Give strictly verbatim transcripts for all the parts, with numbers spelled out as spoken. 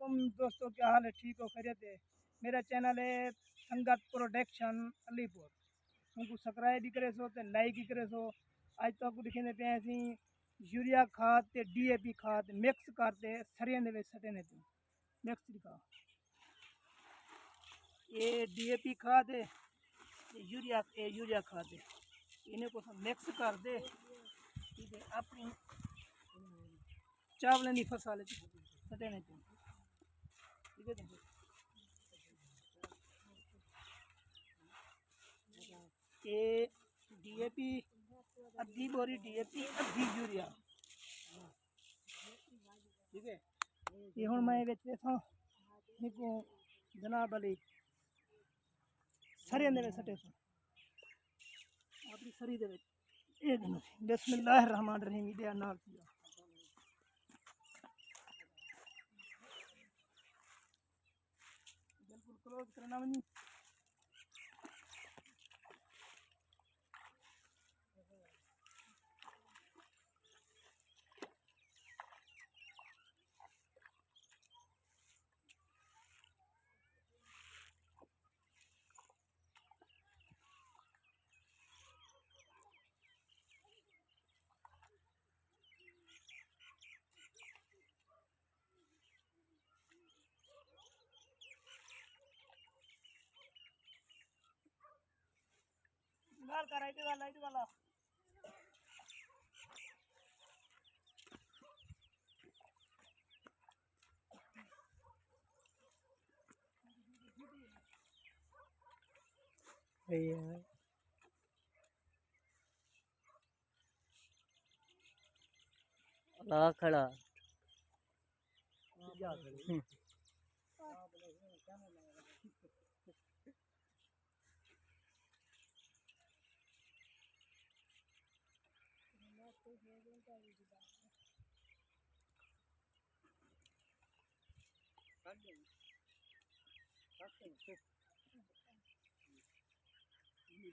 تم دوستو، کیا حال ہے؟ ٹھیک ہو؟ خیریت ہے؟ میرا چینل ہے سنگت پروڈکشن علی پور۔ ان کو سبسکرائب بھی کرے سو تے لائک بھی کرے سو۔ اج تو کو دکھیندے پے ہیں اسی یوریا کھاد تے ڈی اے پی کھاد مکس کر تے سریاں دے وچ سٹے نے تے مکس دکھا۔ یہ ڈی اے پی کھاد ہے، یہ یوریا، یہ یوریا کھاد ہے۔ انہیں کو مکس کر دے، ٹھیک ہے، اپنی چاولیں دی فصل وچ سٹے نے تے۔ ٹھیک ہے جی۔ اے ڈی اے پی، ادھی بوری ڈی اے پی، ادھی یوریا۔ ٹھیک ہے، یہ ہن میں وچ ویساں، نکو جناب علی سریاں دے وچ سٹے سو۔ اپنی سری دے وچ۔ اے گھنو سی۔ بسم اللہ الرحمن الرحیم۔ دے نال کیا۔ بالکل کلوز کرنا ونی۔ گال کر، ایڈی والا، ایڈی والا۔ لا کھڑا۔ ہوں۔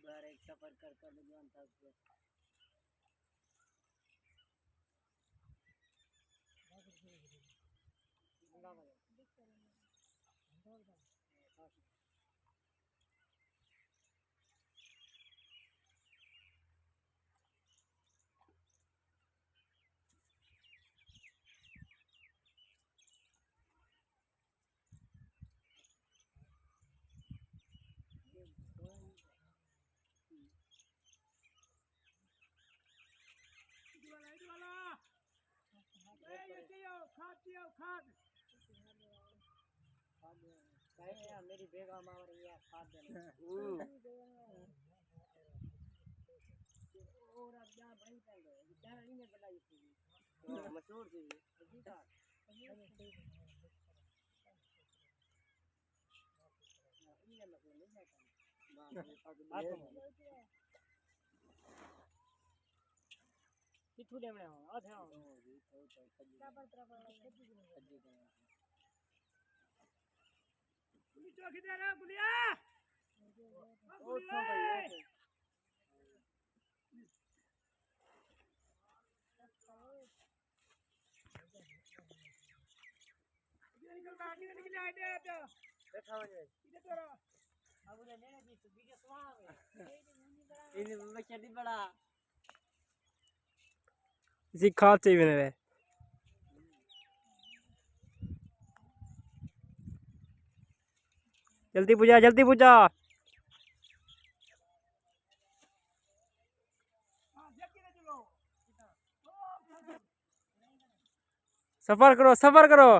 بار ایک سفر کر کر لگوان تھا اس کو۔ میری بیگم آ رہی ہے، کھاد دینے۔ ہوں۔ اور اب جہاں بھائی پہلے، جہاں انہیں بنائی تھی۔ ہاں، مشہور تھی۔ کتھوں ݙیوݨے ہو؟ آ تھیا ہو۔ گلی چوکی دے رہا، گلیا۔ او گلیا۔ اسی کھاد چاہیے میرے۔ جلدی پجا، جلدی پجا۔ سفر کرو، سفر کرو۔